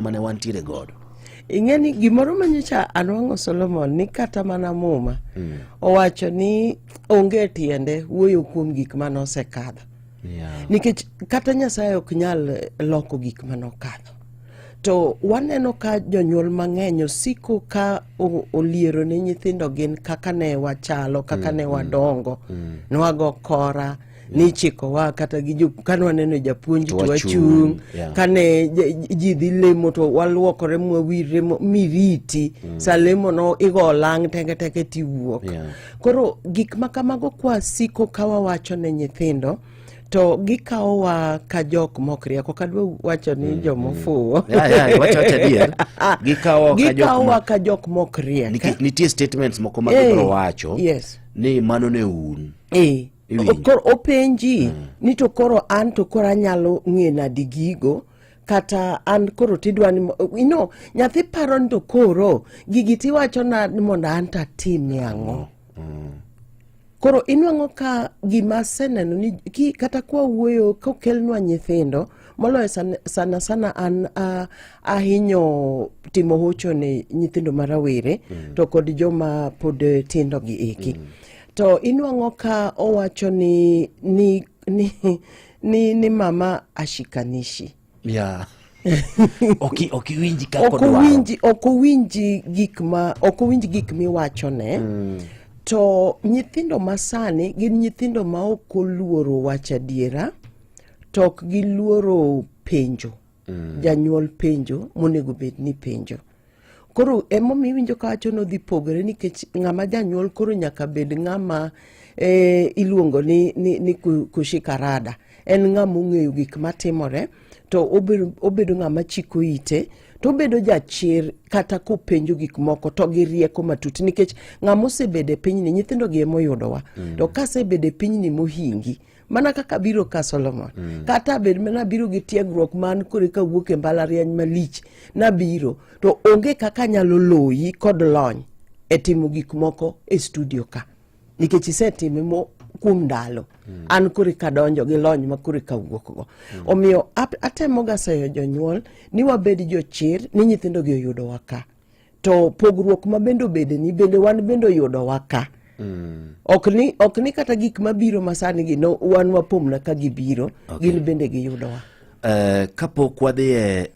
Mane wantiere godo. Ing'e ni gimoro manyocha anwang'o, Solomon, ni kata mana Muma owacho ni onge tiende wuoyo kuom gik mane osekadho, nikech kata Nyasaye ok nyal loko gik mane okadho. To waneno ka jonyuol mang'eny osiko ka oliero ne nyithindo gin kaka ne wachalo, kaka ne wadongo, nwago kora nichikowa kata gi kane waneno japuonj to wachung', kane ji dhi lemo to waluokore mwawirre miriti sa lemo no igo olang' teke teke tiwuok. Koro gik ma kamago kwasiko ka wawacho ne nyithindo to gikawowa ka jok mok riek. Ok adwa wacho ni jomofuwo. Yeah, wacho wacho adier. Gikawowa ka jok Gikawowa ka jok mok riek. Nikech nitie statements moko ma gibiro wacho ni mano ne un. Iwinjo. Koro openji ni to koro an to koro anyalo ng'e nadi gigo, kata an koro tidwa ni nyathi paro ni to koro gigi tiwacho na ni mondo an to atimie ang'o. Koro inwang'o ka gima aseneno ni kata kwa wuoyo kokelnwa nyithindo moloyo sana sana, sana an ahinyo timo hocho ne nyithindo ma rawere to kod joma pod tindo gi eki. To inwang'o ka owacho ni mama ashikanishi. Ok iwinji kaka Ok odwaro. owinji, ok owinji gik ma ok owinj gik miwachone. To nyithindo masani gin nyithindo ma ok oluoro wacho adiera, to ok giluoro penjo janyuol penjo monego bed ni penjo. Koro emomiyo iwinjo ka wacho ni odhi pogore, nikech ng'ama janyuol koro nyaka bed ng'ama iluongo ni kushika rada. En ng'ama ong'eyo gik matimore, to obedo ng'ama chiko ite, to obedo jachir kata kopenjo gik moko to gi rieko matut, nikech ng'ama osebedo e pinyni, nyithindo gi emoyudowa. To kasebedo e pinyni mohingi mana kaka biro ka Solomon, kata bed mana biro gi tiegruok man kore kawuok e mbalariany malich nabiro, to onge kaka anyalo loyi kod lony e timo gik moko e studio ka, nikech isetime mo kuom ndalo. An kore kadonjo gi lony ma kore kawuok go. Omiyo atemo ga seyo jonyuol ni wabed jochir ni nyithindo gi oyudowa ka, to pogruok ma bende obede ni bende wan bende oyudowa ka. Ok ni kata gik mabiro masani gi no wan wapomna ka gibiro, gin bende giyudowa. Kapok wadhi e